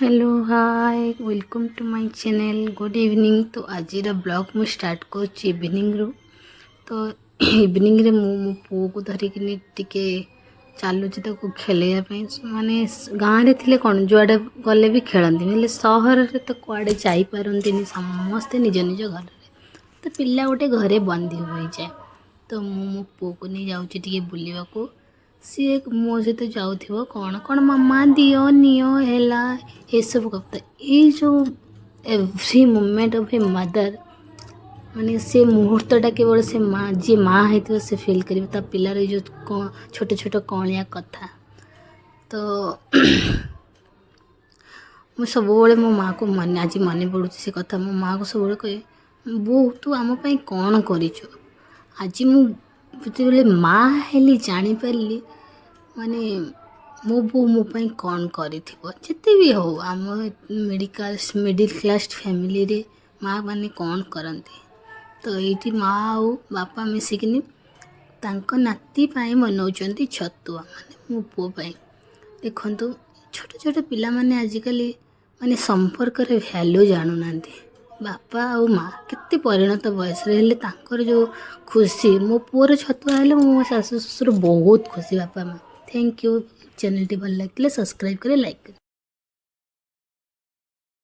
Hello, hi, welcome to my channel. Good evening. ତ ଆଜିର blog ମୁଁ ଷ୍ଟାର୍ଟ କରୁଛି ଇଭିନିଂରୁ। ତ ଇଭିନିଂରେ ମୁଁ ମୋ ପୁଅକୁ ଧରିକିନି ଟିକେ ଚାଲୁଛି ତାକୁ ଖେଲେଇବା ପାଇଁ। ମାନେ ଗାଁରେ ଥିଲେ କ'ଣ, ଯୁଆଡ଼େ ଗଲେ ବି ଖେଳନ୍ତି, ହେଲେ ସହରରେ ତ କୁଆଡ଼େ ଯାଇପାରନ୍ତିନି, ସମସ୍ତେ ନିଜ ନିଜ ଘରରେ। ତ ପିଲା ଗୋଟେ ଘରେ ବନ୍ଦୀ ହୋଇଯାଏ। ତ ମୁଁ ମୋ ପୁଅକୁ ନେଇ ଯାଉଛି ଟିକେ ବୁଲିବାକୁ। ସିଏ ମୋ ସହିତ ଯାଉଥିବ, କ'ଣ କ'ଣ ମାମା ଦିଅ, ନିଅ ହେଲା, ଏସବୁ କଥା। ଏଇ ଯେଉଁ every moment of a mother, ମାନେ ସେ ମୁହୂର୍ତ୍ତଟା କେବଳ ସେ ମା, ଯିଏ ମା ହେଇଥିବ, ସେ ଫିଲ୍ କରିବ ତା ପିଲାର ଏଇ ଯେଉଁ ଛୋଟ ଛୋଟ କଅଁଳିଆ କଥା। ତ ମୁଁ ସବୁବେଳେ ମୋ ମାଆକୁ ମନେ, ଆଜି ମନେ ପଡ଼ୁଛି ସେ କଥା। ମୋ ମାଆକୁ ସବୁବେଳେ କହେ, "ବୋଉ, ତୁ ଆମ ପାଇଁ କ'ଣ କରିଛୁ?" ଆଜି ମୁଁ ଯେତେବେଳେ ମା ହେଲି, ଜାଣିପାରିଲି ମାନେ ମୋ ବୋଉ ମୋ ପାଇଁ କ'ଣ କରିଥିବ। ଯେତେ ବି ହଉ, ଆମ ମିଡ଼ିଲ୍ କ୍ଲାସ୍ ଫ୍ୟାମିଲିରେ ମା ମାନେ କ'ଣ କରନ୍ତି? ତ ଏଇଠି ମା ଆଉ ବାପା ମିଶିକିନି ତାଙ୍କ ନାତି ପାଇଁ ବନାଉଛନ୍ତି ଛତୁଆ, ମାନେ ମୋ ପୁଅ ପାଇଁ। ଦେଖନ୍ତୁ, ଛୋଟ ଛୋଟ ପିଲାମାନେ ଆଜିକାଲି ମାନେ ସମ୍ପର୍କରେ ଭ୍ୟାଲୁ ଜାଣୁନାହାନ୍ତି। ବାପା ଆଉ ମା କେତେ ପରିଣତ ବୟସରେ ହେଲେ ତାଙ୍କର ଯେଉଁ ଖୁସି, ମୋ ପୁଅର ଛତୁଆ ହେଲେ ମୋ ଶାଶୁ ଶ୍ୱଶୁର ବହୁତ ଖୁସି, ବାପା ମା। Thank you. ଚ୍ୟାନେଲ୍ଟି ଭଲ ଲାଗିଥିଲେ ସବସ୍କ୍ରାଇବ୍ କରି ଲାଇକ୍ କରି।